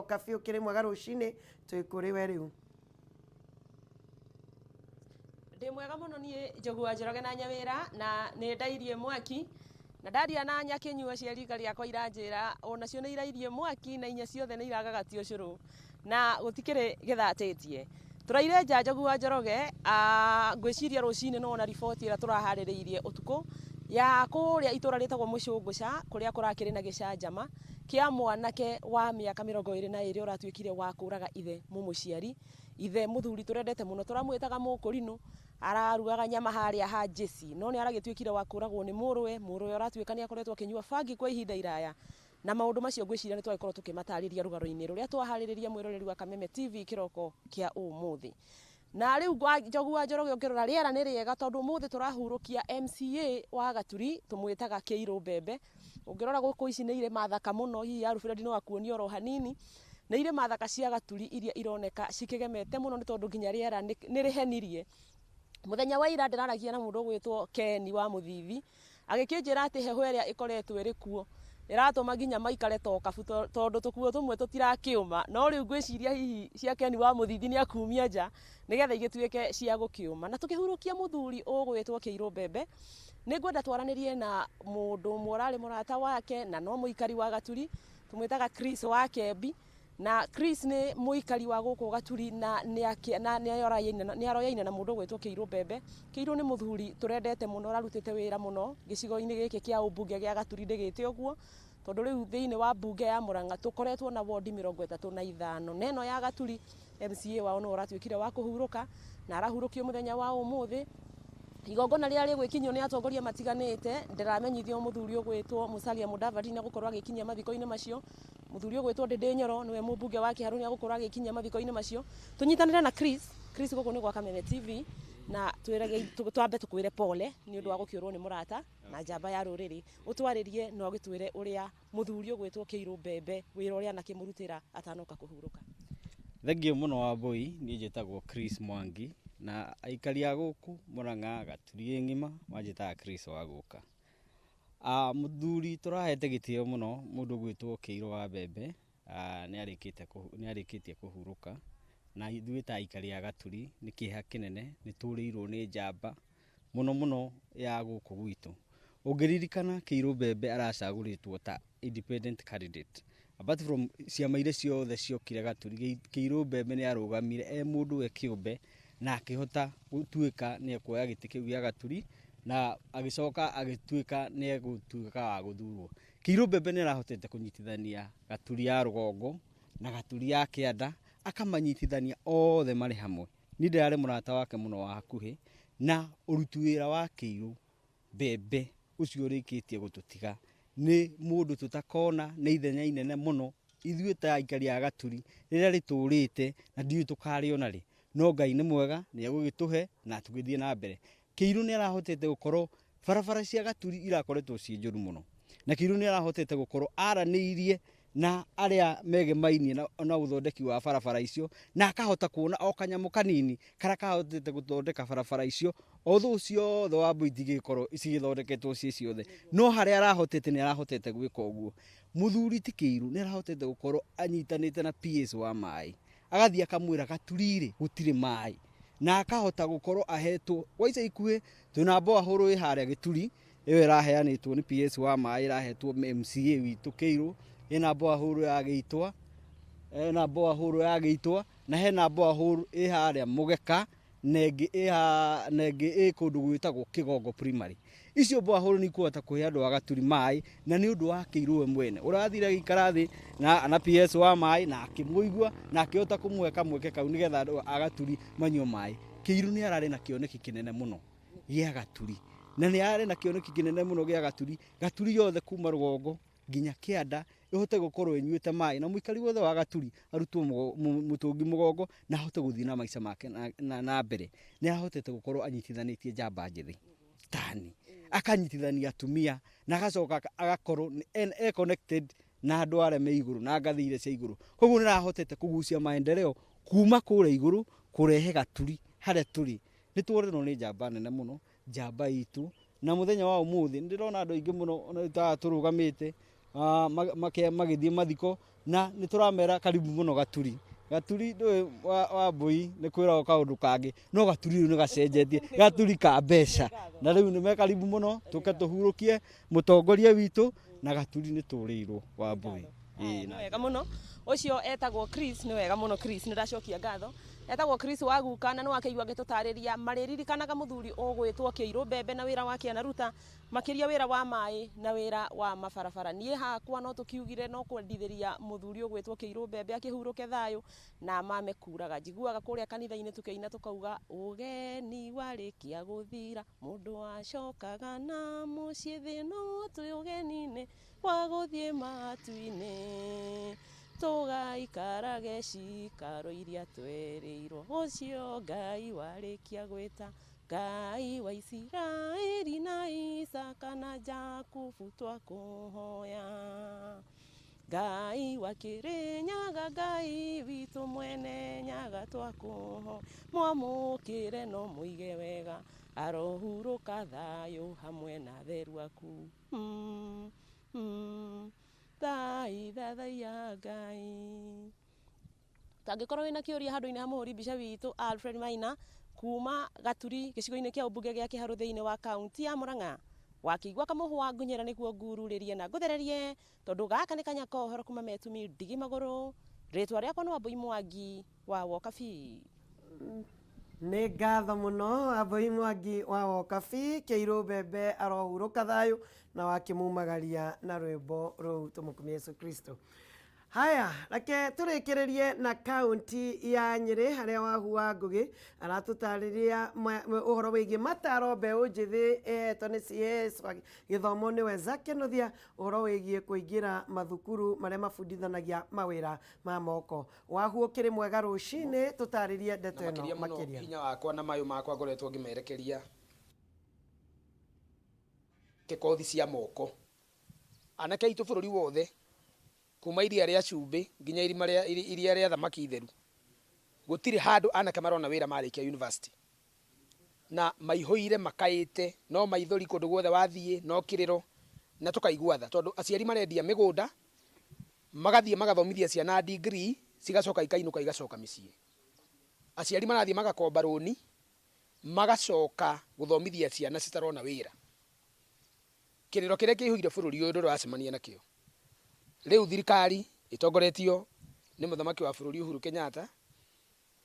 Kabi ũkĩrĩ mwega rũcinĩ twĩ kũrĩ we rĩu. Ndĩ mwega mũno niĩ Njogu wa Njoroge na Nyawĩra, na nĩ ndairie mwaki na ndaria na nyakĩnyua cia rika rĩakwa iranjĩra onacio nĩ irairie mwaki na inya ciothe nĩ iragagatia ũcũrũ na gũtikĩrĩ gĩthatĩtie. Tũraire nja Njogu wa Njoroge, ngwĩciria rũcinĩ no wona riboti ĩrĩa tũraharĩrĩirie ũtukũ ya kũrĩa itũra rĩtagwo Mũcũngũca, kũrĩa kũrakĩrĩ na gĩcanjama kĩa mwanake wa mĩaka 22 ũratuĩkire wa kũraga ithe mũmũciari, ithe mũthuri tũrendete mũno tũramwĩtaga mũkũrinũ, ararugaga nyama harĩa ha Jesse, no nĩ aragĩtuĩkire wa kũragwo nĩ mũrũwe, mũrũwe ũratuĩka nĩ akoretwo akĩnyua bangi kwa ihinda iraya. Na maũndũ macio ngwĩciria nĩ twagĩkorwo tũkĩmatarĩria rũgano-inĩ rũrĩa twaharĩrĩria mwĩroreri wa Kameme TV kĩroko kĩa ũmũthĩ. Na rĩu Njogu wa Njoroge ũngĩrora rĩera nĩ rĩega tondũ ũmũthĩ tũrahurũkia MCA wa Gaturi tũmwĩtaga Kĩirũ Mbembe. Ũngĩrora gũkũ ici nĩ irĩma thaka mũno, hihi Alfred no akuonie oro hanini. Nĩ irĩma thaka cia Gaturi iria ironeka cikĩgemete mũno nĩ tondũ nginya rĩera nĩ rĩhenirie. Mũthenya wa ira ndĩraragia na mũndũ ũgwĩtwo Ken wa Mũthithi, agĩkĩnjĩra atĩ heho ĩrĩa ĩkoretwo ĩrĩ kuo ĩratũma nginya maikare to kabu tondũ tũkuo tũmwe tũtirakĩũma, no rĩu ngwĩciria hihi cia Ken wa Mũthithi nĩ akumia nja nĩgetha igĩtuĩke cia gũkĩũma. Na tũkĩhurũkia mũthuri ũgwĩtwo Kĩirũ Mbembe, nĩ ngwenda twaranĩrie na mũndũ ũmwe ũrarĩ mũrata wake na no mũikari wa Gaturi, tũmwĩtaga Chris wa Kembi. Na Chris nĩ mũikari wa gũkũ Gaturi na nĩ aroyaine na mũndũ ũgwĩtwo Kĩirũ Mbembe. Kĩirũ nĩ mũthuri tũrendete mũno, ũrarutĩte wĩra mũno gĩcigo-inĩ gĩkĩ kĩa ũmbunge gĩa Gaturi ndĩgĩte ũguo, tondũ rĩu thĩinĩ wa mbunge ya Murang'a tũkoretwo na wondi 35, na ĩno ya Gaturi MCA wao nĩwe ũratuĩkire wa kũhurũka na arahurũkio mũthenya wa ũmũthĩ. Igongona rĩrĩa rĩgwĩkinyio nĩ atongoria matiganĩte, ndĩramenyithio mũthuri ũgwĩtwo Musalia Mudavadi nĩ egũkorwo agĩkinyia mathiko-inĩ macio. Mũthuri ũgwĩtwo Ndĩndĩ Nyoro nĩwe mũmbunge wa Kĩharũ nĩ egũkorwo agĩkinyia mathiko-inĩ macio. Tũnyitanĩre na Chris, Chris gũkũ nĩ gwa Kameme TV, na twambe tũkwĩre pole nĩ ũndũ wa gũkĩũrwo nĩ mũrata na njamba ya rũrĩrĩ. Ũtwarĩrie na ũgĩtwĩre ũrĩa mũthuri ũgwĩtwo Kĩirũ Mbembe wĩra ũrĩa anakĩmũrutĩra atanoka kũhurũka. Thengiũ mũno Wambui, niĩ njĩtagwo Chris Mwangi na aikari a gũkũ Murang'a Gaturi ng'ima manjĩtaga Chris wa gũka. Mũthuri tũrahete gĩtĩo mũno mũndũ ũgwĩtwo Kĩirũ wa Mbembe, nĩ arĩkĩtie kũhurũka, na ithuĩ ta aikari a Gaturi nĩ kĩeha kĩnene, nĩ tũrĩirwo nĩ njamba mũno mũno ya gũkũ gwitũ. Ũngĩririkana Kĩirũ Mbembe aracagũrĩtwo ta independent candidate. Apart from ciama iria ciothe ciokire Gaturi, Kĩirũ Mbembe nĩ arũgamire e mũndũ we kĩũmbe na akĩhota gũtuĩka nĩ ekuoya gĩtĩ kĩu gĩa Gaturi na agĩcoka agĩtuĩka nĩ egũtuĩka wa gũthurwo. Kĩirũ Mbembe nĩ arahotete kũnyitithania Gaturi ya rũgongo na Gaturi ya kĩanda, akamanyitithania othe marĩ hamwe. Niĩ ndĩrarĩ mũrata wake mũno wa hakuhĩ, na ũruti wĩra wa Kĩirũ Mbembe ũcio ũrĩkĩtie gũtũtiga nĩ mũndũ tũtakona, nĩ ithenya inene mũno ithuĩ ta aikari a Gaturi rĩrĩa rĩtũrĩte na ndiũĩ tũkarĩona rĩ, no Ngai nĩ mwega nĩ egũgĩtũhe na tũgĩthiĩ na mbere. Kĩirũ nĩ arahotete gũkorwo barabara cia Gaturi irakoretwo ciĩ njũru mũno, na Kĩirũ nĩ arahotete gũkorwo aranĩirie na arĩa megemainie na ũthondeki wa barabara icio, na akahota kuona o kanyamũ kanini karĩa kahotete gũthondeka barabara icio, although ciothe Wambui itingĩkorwo cigĩthondeketwo ciĩ ciothe, no harĩa arahotete nĩ arahotete gwĩka ũguo. Mũthuri ti Kĩirũ nĩ arahotete gũkorwo anyitanĩte na PS wa maĩ, agathiĩ akamwĩra Gaturi rĩ gũtirĩ maĩ, na akahota gũkorwo ahetwo kwa ica ikuhĩ twĩna borehole ĩ harĩa Gĩturi, ĩyo ĩraheanĩtwo nĩ PS wa maĩ, ĩrahetwo MCA witũ Kĩirũ, ĩna borehole ya Gĩitwa, ĩna borehole ya Gĩitwa, na hena borehole ĩ harĩa Mũgeka, na ĩngĩ na ĩngĩ ĩ kũndũ gwĩtagwo Kĩgongo Primary. Icio borehole nĩ ikũhota kũhe andũ a Gaturi maĩ, na nĩ ũndũ wa Kĩirũ we mwene ũrathire agĩikara thĩ na PS wa maĩ na akĩmũigua na akĩhota kũmũhe kamweke kau nĩgetha andũ a Gaturi manyue maĩ. Kĩirũ nĩ ararĩ na kĩoneki kĩnene mũno gĩa Gaturi, na nĩ ararĩ na kĩoneki kĩnene mũno gĩa Gaturi, Gaturi yothe kuma rũgongo nginya kĩanda ĩhote gũkorwo ĩnyuĩte maĩ, na mũikari wothe wa Gaturi arutwo mũtũngi mũgongo na ahote gũthiĩ na maica make na mbere. Nĩ arahotete gũkorwo anyitithanĩtie njamba njĩthĩ tani, akanyitithania atumia na agacoka agakorwo e connected na andũ arĩa me igũrũ na ngathĩ iria cia igũrũ. Koguo nĩ arahotete kũgucia maendeleo kuma kũrĩa igũrũ kũrehe Gaturi harĩa tũrĩ. Nĩ tworirwo nĩ njamba nene mũno, njamba itũ, na mũthenya wa ũmũthĩ nĩ ndĩrona andũ aingĩ mũno ona ta tũrũgamĩte magĩthiĩ mathiko, Na nĩ tũramera karibu mũno Gaturi. Gaturi ndũĩ wa Mbui nĩ kwĩragwo kaũndũ kangĩ, no Gaturi rĩu nĩ gacenjetie, Gaturi ka mbeca. Na rĩu nĩ me karibu mũno, tũke tũhurũkie mũtongoria witũ, na Gaturi nĩ tũrĩirwo wa Mbui. Ĩĩ, nĩ wega mũno. Ũcio etagwo Chris, nĩ wega mũno Chris, nĩ ndacokia ngatho. Etagwo Chris wa guka, na nĩ wakĩigua agĩtũtarĩria marĩririkanaga mũthuri ũgwĩtwo Kĩirũ Mbembe na wĩra wake anaruta, makĩria wĩra wa maĩ na wĩra wa mabarabara. Niĩ hakwa no tũkiugire no kwendithĩria mũthuri ũgwĩtwo Kĩirũ Mbembe akĩhurũke thayũ na mame kuraga. Njiguaga kũrĩa kanitha-inĩ tũkĩina tũkauga ũgeni warĩkia gũthira mũndũ acokaga na mũciĩ thĩ no twĩ ũgeni-inĩ wa gũthiĩ matu-inĩ, tũgaikarage cikaro iria twerĩirwo, ũcio Ngai warĩkia gwĩta, Ngai wa Isiraeli na Isaka na Jakubu twakũhoya. Ngai wa Kĩrĩnyaga, Ngai witũ mwene Nyaga twakũhoya, mwamũkĩre no mũige wega, arohurũka thayũ hamwe na atheru aku. Thai thathaiya Ngai. Tangĩkorwo wĩna kĩũria handũ-inĩ ha mũhũri mbica witũ Alfred Maina kuma Gaturi gĩcigo-inĩ kĩa ũmbunge gĩa Kĩharũ thĩinĩ wa kaunti ya Murang'a, wakĩigua kamũhwa ngunyĩra nĩguo ngururĩrie na ngũthererie, tondũ gaka nĩ kanya ka ũhoro kuma metumi ndigi magũrũ. Rĩtwa rĩakwa nĩ Wambui Mwangi wa Wokabi. Nĩ ngatho mũno Wambui Mwangi wa Wokabi. Kĩirũ Mbembe arohurũka thayũ na wakĩmumagaria na rwĩmbo rũu tũmũkumie Yesu Kristo. Haya, reke tũrĩkĩrĩrie na kaunti ya Nyĩrĩ harĩa Wahu wa Ngũgĩ aratũtarĩria ũhoro wĩgiĩ mataro mbeũ njĩthĩ ĩhetwo nĩ CS wa gĩthomo nĩwe Zack Kinuthia, ũhoro wĩgiĩ kũingĩra mathukuru marĩa mabundithanagia mawĩra ma moko. Wahu, ũkĩrĩ mwega rũcinĩ, tũtarĩrie ndeto ĩno makĩria mũno. Makĩria. Hinya wakwa na mayũ makwa ngoretwo ngĩmerekeria kothi cia moko anake aitũ bũrũri wothe, kuma iria rĩa cumbĩ nginya irima rĩa iria rĩa thamaki theru, gũtirĩ handũ anake marona wĩra marĩkia university, na maihũire makaĩte no maithori kũndũ guothe wathiĩ no kĩrĩro, na tũkaigua tha tondũ aciari marendia mĩgũnda magathiĩ magathomithia ciana degree, cigacoka ikainũka igacoka mĩciĩ. Aciari marathiĩ magakomba rũni magacoka gũthomithia ciana citarona wĩra. Kĩrĩro kĩrĩa kĩihũire bũrũri ũyũ ndũracemania nakĩo. Rĩu thirikari ĩtongoretio nĩ mũthamaki wa bũrũri Uhuru Kenyatta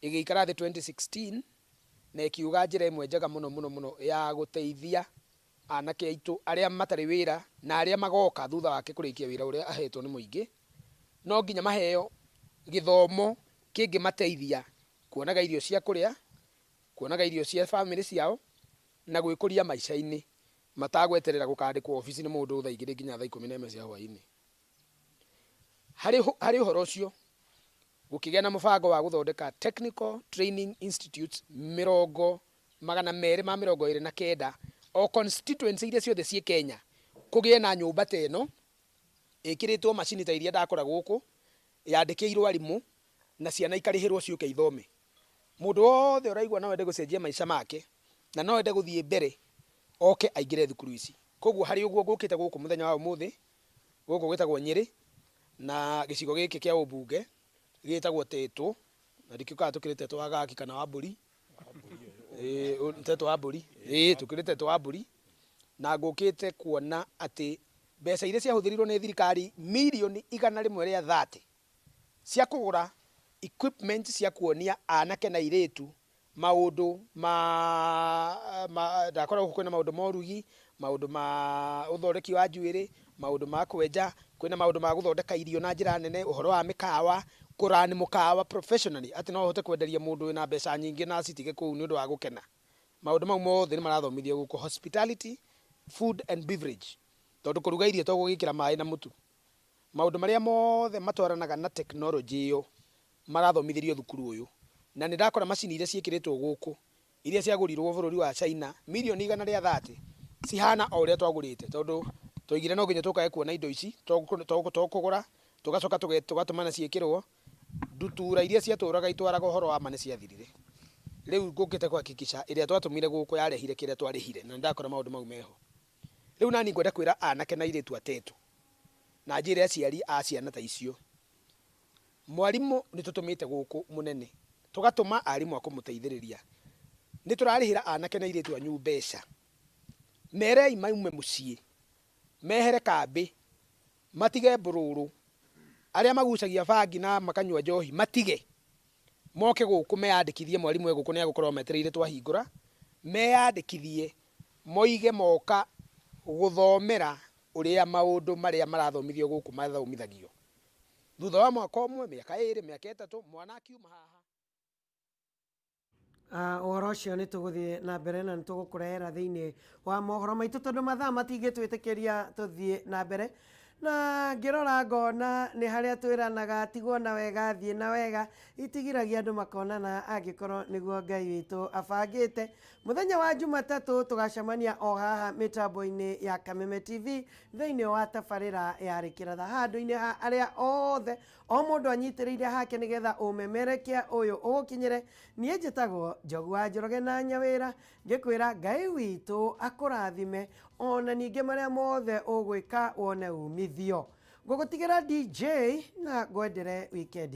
ĩgĩikara thĩ 2016 na ĩkiuga njĩra ĩmwe njega mũno mũno mũno ya gũteithia anake aitũ arĩa matarĩ wĩra na arĩa magoka thutha wake kũrĩkia wĩra ũrĩa ahetwo nĩ mũingĩ, no nginya maheo gĩthomo kĩngĩmateithia kuonaga irio cia kũrĩa, kuonaga irio cia bamĩrĩ ciao na gwĩkũria maica-inĩ matagweterera gũkandĩkwo obici nĩ mũndũ thaa 2 nginya thaa 11 cia hwaĩ-inĩ. Harĩ ũhoro ũcio gũkĩgĩa na mũbango wa gũthondeka technical training institutes 229 o constituency iria ciothe ciĩ Kenya, kũgĩe na nyũmba ta ĩno ĩkĩrĩtwo macini ta iria ndakora gũkũ, yandĩkĩirwo arimũ na ciana ikarĩhĩrwo ciũke ithome. Mũndũ wothe ũraigua no ende gũcenjia maica make na no ende gũthiĩ mbere oke aingĩre thukuru ici. Koguo harĩ ũguo ngũkĩte gũkũ mũthenya wa ũmũthĩ, gũkũ gwĩtagwo Nyĩrĩ na gĩcigo gĩkĩ kĩa ũmbunge gĩtagwo Tetũ, na ndikĩũkaga tũkĩrĩ Tetũ wa Gaki kana wa Mbũri. Ĩĩ, Tetũ wa Mbũri. Ĩĩ, tũkĩrĩ Tetũ wa Mbũri, na ngũkĩte kuona atĩ mbeca iria ciahũthĩrirwo nĩ thirikari mirioni 130 cia kũgũra equipment cia kuonia anake na airĩtu maũndũ ma ndakora gũkũ kwĩna maũndũ ma ũrugi, maũndũ ma ũthondeki wa njuĩrĩ, maũndũ ma kwenja, kwĩna maũndũ ma gũthondeka irio na njĩra nene, ũhoro wa mĩkawa, kũrani mũkawa professionally atĩ no ũhote kwenderia mũndũ wĩna mbeca nyingĩ na acitige kũu nĩ ũndũ wa gũkena. Maũndũ mau mothe nĩ marathomithio gũkũ, hospitality, food and beverage, tondũ kũruga irio to gũgĩkĩra maĩ na mũtu. Maũndũ marĩa mothe matwaranaga na technology ĩyo marathomithĩrio thukuru ũyũ, na nĩ ndakora macini iria ciĩkĩrĩtwo gũkũ iria ciagũrirwo bũrũri wa China mirioni 130 cihana o ũrĩa twagũrĩte, tondũ twaigire no nginya tũkage kuona indo ici to kũgũra tũgacoka tũgatũmana ciĩkĩrwo. Ndutura iria ciatũraga itwaraga ũhoro wa ma nĩ ciathirire. Rĩu ngũkĩte kuhakikisha ĩrĩa twatũmire gũkũ yarehire kĩrĩa twarĩhire, na nĩ ndakora maũndũ mau meho. Rĩu nani ngwenda kwĩra anake na airĩtu atetũ na njĩre aciari a ciana ta icio, Mwarimũ nĩ tũtũmĩte gũkũ mũnene, tũgatũma arimũ a kũmũteithĩrĩria. Nĩ tũrarĩhĩra anake na airĩtu anyu mbeca. Merei maume mũciĩ, mehere kambĩ, matige mbũrũrũ, arĩa magucagia bangi na makanyua njohi matige, moke gũkũ meyandĩkithie. Mwarimũ e gũkũ nĩ egũkorwo metereire twahingũra, meyandĩkithie, moige moka gũthomera ũrĩa maũndũ marĩa marathomithio gũkũ mathomithagio. Thutha wa mwaka ũmwe, mĩaka 2, mĩaka 3, mwana akiuma haha. Ũhoro ũcio nĩ tũgũthiĩ na mbere na nĩ tũgũkũrehera thĩinĩ wa mohoro maitũ, tondũ mathaa matingĩtwĩtĩkĩria tũthiĩ na mbere. Na ngĩrora ngona nĩ harĩa twĩranaga, tigwo na wega, thiĩ na wega, itigiragia andũ makonana angĩkorwo nĩguo Ngai witũ abangĩte. Mũthenya wa Jumatatũ tũgacemania o haha mĩtambo-inĩ ya Kameme TV thĩinĩ wa tabarĩra ya Rĩkĩratha, handũ-inĩ ha arĩa othe o mũndũ anyitĩrĩire hake nĩgetha ũmemerekia ũyũ ũgũkinyĩre. Niĩ njĩtagwo Njogu wa Njoroge na Nyawĩra, ngĩkwĩra Ngai witũ akũrathime, ona ningĩ marĩa mothe ũgwĩka wone umithio. Ngũgũtigĩra DJ na ngwendere wikendi.